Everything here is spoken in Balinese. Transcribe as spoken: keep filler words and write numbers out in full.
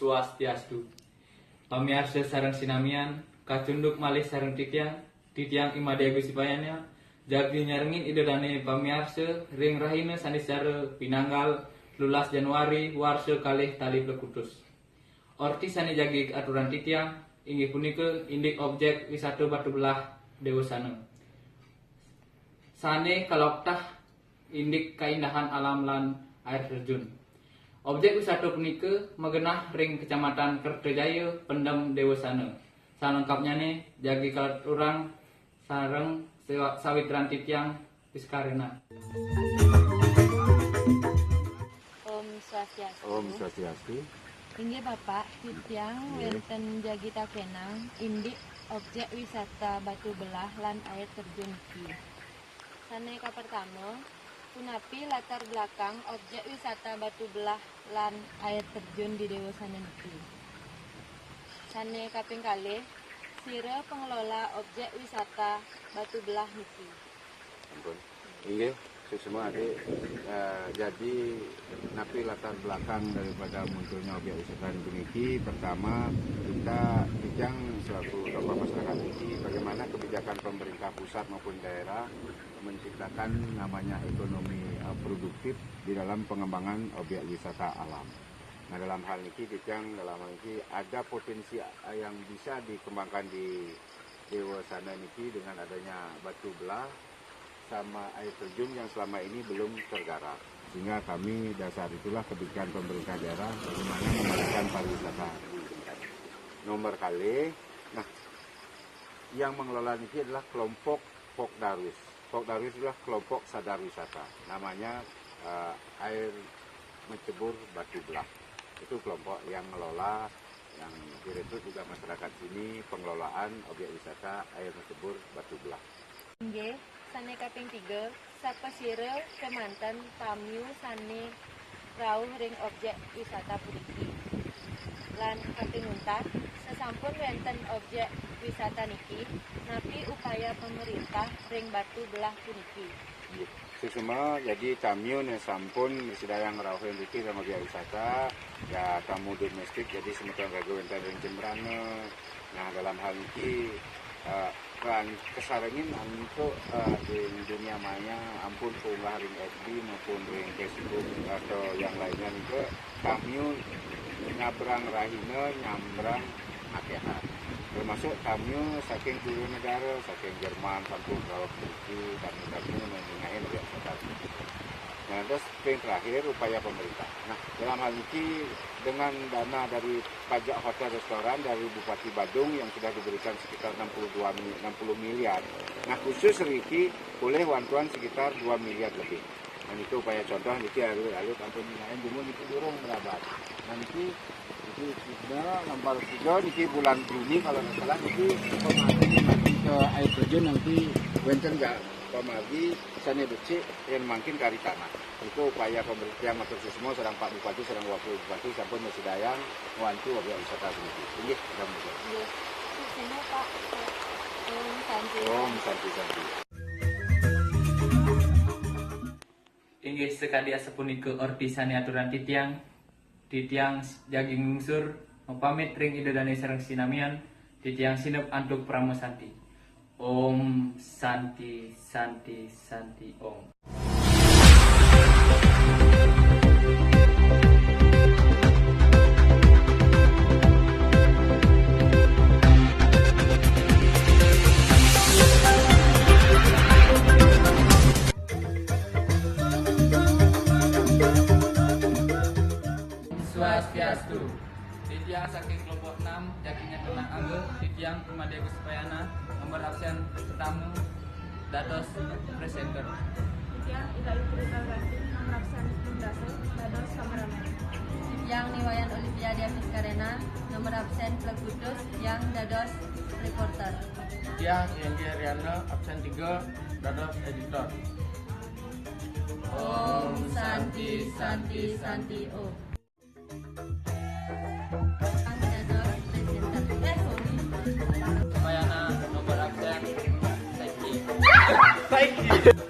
Swastiastu. Pamiarsa sareng sinamian, kacunduk malih sareng titiang, titiang I Made Agus Sipayana, jagi nyarengin Ida Dane pamiarsa ring rahina Saniscara pinanggal telulas Januari warsa kalih tali plekutus. Orti sane jagi aturang titiang inggih punika indik objek wisata Batu Belah Dewasana. Sane kaloktah indik kaindahan alam lan air terjun. Objek wisata punika magenah ring Kecamatan Kertajaya, Pendem, Dewasana. Salengkapnyane jagi kalaturang sareng sewa-, sawitran titiang Piskarena. Om Swastiastu. Om Swastiastu. Inggih Bapak, titiang Nggih. Wenten jagi takenang indik objek wisata Batu Belah lan air terjun niki. Sane kapertama, punapi latar belakang objek wisata Batu Belah lan air terjun di Dewasana niki? Sane kaping kalih, sira pengelola objek wisata Batu Belah niki? Ampun. Inggih, suksma Adik. Eh, jadi, napi latar belakang daripada munculnya objek wisata puniki? Pertama, kita, titiang selaku tokoh masyarakat niki, bagaimana kebijakan pemerintah pusat maupun daerah menciptakan namanya ekonomi, eh, produktif di dalam pengembangan objek wisata alam. Nah, dalam hal niki, titiang dalam hal niki ada potensi, eh, yang bisa dikembangkan di Dewasana niki dengan adanya Batu Belah sama air terjun yang selama ini belum tergarap. Sehingga kami dasar itulah kebijakan pemerintah daerah bagaimana memajukan pariwisata. Nomor kali, nah, yang mengelola niki adalah kelompok Pok Darwis. Pok Darwis adalah kelompok sadar wisata. Namanya, eh, Air Mencebur Batu Belah. Itu kelompok yang ngelola, yang direkrut juga masyarakat sini, pengelolaan objek wisata Air Mencebur Batu Belah. Nggih, sane kaping tiga, sapasira kemanten tamiu sane rauh ring objek wisata puniki? Lan kaping untat, sesampun wenten objek wisata niki, napi upaya pemerintah ring Batu Belah puniki? Nggih. Suksma, jadi tamiu ne sampun sidayang rauh ring mriki ring objek wisata, ya tamu domestik, jadi semeton raga wenten ring Jembrana. Nah, dalam hal niki, eh, kan kesarengin antuk, eh, ring dunia maya, ampun kaunggah ring F B maupun ring Facebook atau yang lainnya nika, tamiu nyabrang rahina, nyambrang akehan. Termasuk tamiu saking dua negara, saking Jerman, sampun rauh mriki, tamiu-tamiu ningeh objek wisata. Nah, terus ping terakhir, upaya pemerintah. Nah, dalam hal niki, dengan dana dari pajak hotel restoran dari Bupati Badung yang sudah diberikan sekitar enam puluh dua mi-, enam puluh miliar. Nah, khusus riki polih wantuan sekitar dua miliar lebih. Nah, niki upaya contoh niki alit-alit ampun main dulu niki durung merabat. Nah, niki, niki sudah lampar tiga niki bulan Juni kalau nggak salah niki pemangku ke air terjun nanti wenten nggak pemagi sana becik yang makin kari tanah. Itu upaya pemerintah yang matur suksma sareng Pak Bupati, sareng Wakil Bupati sampun masidayang ngwantu objek wisata puniki. Inggih, mudah-mudahan. Nggih. Suksma, Pak. Om Santi. Om Santi, Santi. Inggih, sakadi asapunika orti sane aturang titiang. Titiang jagi nglungsur, mapamit ring Ida Dane sareng sinamian, titiang sineb antuk parama santi. Om Santi, Santi, Santi Om. Swastiastu. Titiang saking kelompok enam, jagi nyekenak angga, titiang I Made Agus Sipayana, nomor absen pertama, dados presenter. Titiang Ida Ayu Putri Galganti, nomor absen enam belas, dados kameramen. Titiang Ni Wayan Olivia Dia Fiskarena, nomor absen plekutus, tiang dados reporter. Titiang Yengge Riana, absen tiga, dados editor. Om Santi, Santi, Santi Om. Sipayana nomor absen, saiki. Saiki.